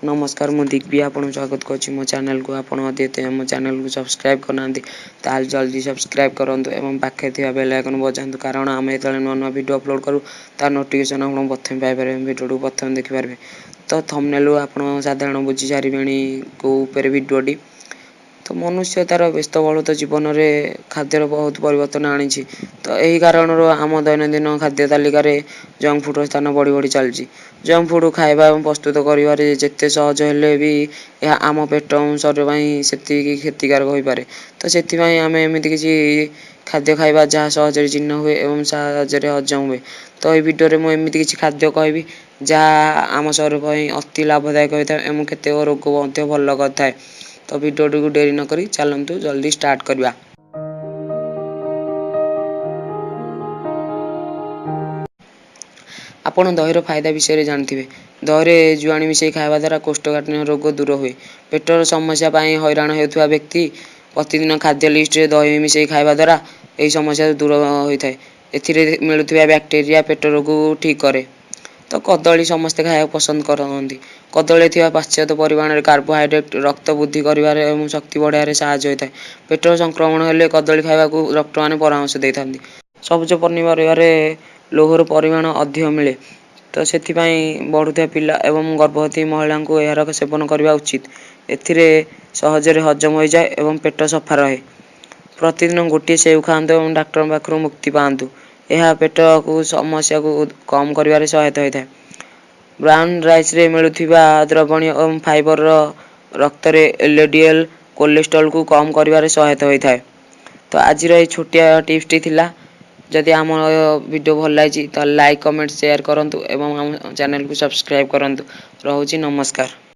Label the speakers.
Speaker 1: ନମସ୍କାର, ମୁଁ ଦିଗ୍ବି ଆପଣଙ୍କୁ ସ୍ୱାଗତ କରୁଛି ମୋ ଚ୍ୟାନେଲକୁ। ଆପଣ ଯଦି ଏତେ ଆମ ଚ୍ୟାନେଲକୁ ସବସ୍କ୍ରାଇବ୍ କରିନାହାନ୍ତି, ତାହେଲେ ଜଲ୍ଦି ସବସ୍କ୍ରାଇବ୍ କରନ୍ତୁ ଏବଂ ପାଖରେ ଥିବା ବେଲ୍ ଆଇକନ୍ ବଜାନ୍ତୁ, କାରଣ ଆମେ ଯେତେବେଳେ ନୂଆ ନୂଆ ଭିଡ଼ିଓ ଅପଲୋଡ଼ କରୁ, ତା ନୋଟିଫିକେସନ୍ ଆପଣ ପ୍ରଥମେ ପାଇପାରିବେ, ଭିଡ଼ିଓଟିକୁ ପ୍ରଥମେ ଦେଖିପାରିବେ। ତ ଥମ୍ବନେଲ୍ରୁ ଆପଣ ସାଧାରଣ ବୁଝି ସାରିବେଣି କେଉଁ ଉପରେ ଭିଡ଼ିଓଟି। ତ ମନୁଷ୍ୟ ତା'ର ବ୍ୟସ୍ତବହୁଳତା ଜୀବନରେ ଖାଦ୍ୟର ବହୁତ ପରିବର୍ତ୍ତନ ଆଣିଛି। ତ ଏହି କାରଣରୁ ଆମ ଦୈନନ୍ଦିନ ଖାଦ୍ୟ ତାଲିକାରେ ଜଙ୍କ ଫୁଡ଼ର ସ୍ଥାନ ବଢ଼ି ବଢ଼ି ଚାଲିଛି। ଜଙ୍କ ଫୁଡ଼୍ ଖାଇବା ଏବଂ ପ୍ରସ୍ତୁତ କରିବାରେ ଯେତେ ସହଜ ହେଲେ ବି ଏହା ଆମ ପେଟ ଏବଂ ଶରୀର ପାଇଁ ସେତିକି କ୍ଷତିକାରକ ହୋଇପାରେ। ତ ସେଥିପାଇଁ ଆମେ ଏମିତି କିଛି ଖାଦ୍ୟ ଖାଇବା ଯାହା ସହଜରେ ଜୀର୍ଣ୍ଣ ହୁଏ ଏବଂ ସହଜରେ ହଜମ ହୁଏ। ତ ଏହି ଭିଡ଼ିଓରେ ମୁଁ ଏମିତି କିଛି ଖାଦ୍ୟ କହିବି ଯାହା ଆମ ଶରୀର ପାଇଁ ଅତି ଲାଭଦାୟକ ହୋଇଥାଏ ଏବଂ କେତେକ ରୋଗ ମଧ୍ୟ ଭଲ କରିଥାଏ। ତ ଭିଡ଼ିଓଟିକୁ ଡେରି ନକରି ଚାଲନ୍ତୁ ଜଲ୍ଦି ଷ୍ଟାର୍ଟ କରିବା। ଆପଣ ଦହିର ଫାଇଦା ବିଷୟରେ ଜାଣିଥିବେ। ଦହିରେ ଜୁଆଣି ମିଶାଇ ଖାଇବା ଦ୍ୱାରା କୋଷ୍ଠକାଠିନ୍ୟ ରୋଗ ଦୂର ହୁଏ। ପେଟର ସମସ୍ୟା ପାଇଁ ହଇରାଣ ହେଉଥିବା ବ୍ୟକ୍ତି ପ୍ରତିଦିନ ଖାଦ୍ୟ ଲିଷ୍ଟରେ ଦହି ମିଶାଇ ଖାଇବା ଦ୍ୱାରା ଏହି ସମସ୍ୟା ଦୂର ହୋଇଥାଏ। ଏଥିରେ ମିଳୁଥିବା ବ୍ୟାକ୍ଟେରିଆ ପେଟ ରୋଗକୁ ଠିକ୍ କରେ। ତ କଦଳୀ ସମସ୍ତେ ଖାଇବାକୁ ପସନ୍ଦ କରନ୍ତି। କଦଳୀରେ ଥିବା ପାଶ୍ଚାତ୍ୟ ପରିମାଣରେ କାର୍ବୋହାଇଡ୍ରେଟ୍ ରକ୍ତ ବୃଦ୍ଧି କରିବାରେ ଏବଂ ଶକ୍ତି ବଢ଼ାଇବାରେ ସାହାଯ୍ୟ ହୋଇଥାଏ। ପେଟର ସଂକ୍ରମଣ ହେଲେ କଦଳୀ ଖାଇବାକୁ ଡକ୍ଟରମାନେ ପରାମର୍ଶ ଦେଇଥାନ୍ତି। ସବୁଜ ପନିପରିବାରେ ଲୌହର ପରିମାଣ ଅଧିକ ମିଳେ, ତ ସେଥିପାଇଁ ବଢ଼ୁଥିବା ପିଲା ଏବଂ ଗର୍ଭବତୀ ମହିଳାଙ୍କୁ ଏହାର ସେବନ କରିବା ଉଚିତ। ଏଥିରେ ସହଜରେ ହଜମ ହୋଇଯାଏ ଏବଂ ପେଟ ସଫା ରହେ। ପ୍ରତିଦିନ ଗୋଟିଏ ସେଉ ଖାଆନ୍ତୁ ଏବଂ ଡାକ୍ତରଙ୍କ ପାଖରୁ ମୁକ୍ତି ପାଆନ୍ତୁ। ଏହା ପେଟକୁ ସମସ୍ୟାକୁ କମ୍ କରିବାରେ ସହାୟତା ହୋଇଥାଏ। ବ୍ରାଉନ୍ ରାଇସ୍ରେ ମିଳୁଥିବା ଦ୍ରବଣୀୟ ଏବଂ ଫାଇବର ରକ୍ତରେ ଏଲ୍ ଡି ଏଲ୍ କୋଲେଷ୍ଟ୍ରଲକୁ କମ୍ କରିବାରେ ସହାୟତା ହୋଇଥାଏ। ତ ଆଜିର ଏଇ ଛୋଟିଆ ଟିପ୍ସଟି ଥିଲା। ଯଦି ଆମ ଭିଡ଼ିଓ ଭଲ ଲାଗିଛି, ତାହେଲେ ଲାଇକ୍, କମେଣ୍ଟ, ସେୟାର କରନ୍ତୁ ଏବଂ ଆମ ଚ୍ୟାନେଲକୁ ସବସ୍କ୍ରାଇବ୍ କରନ୍ତୁ। ରହୁଛି, ନମସ୍କାର।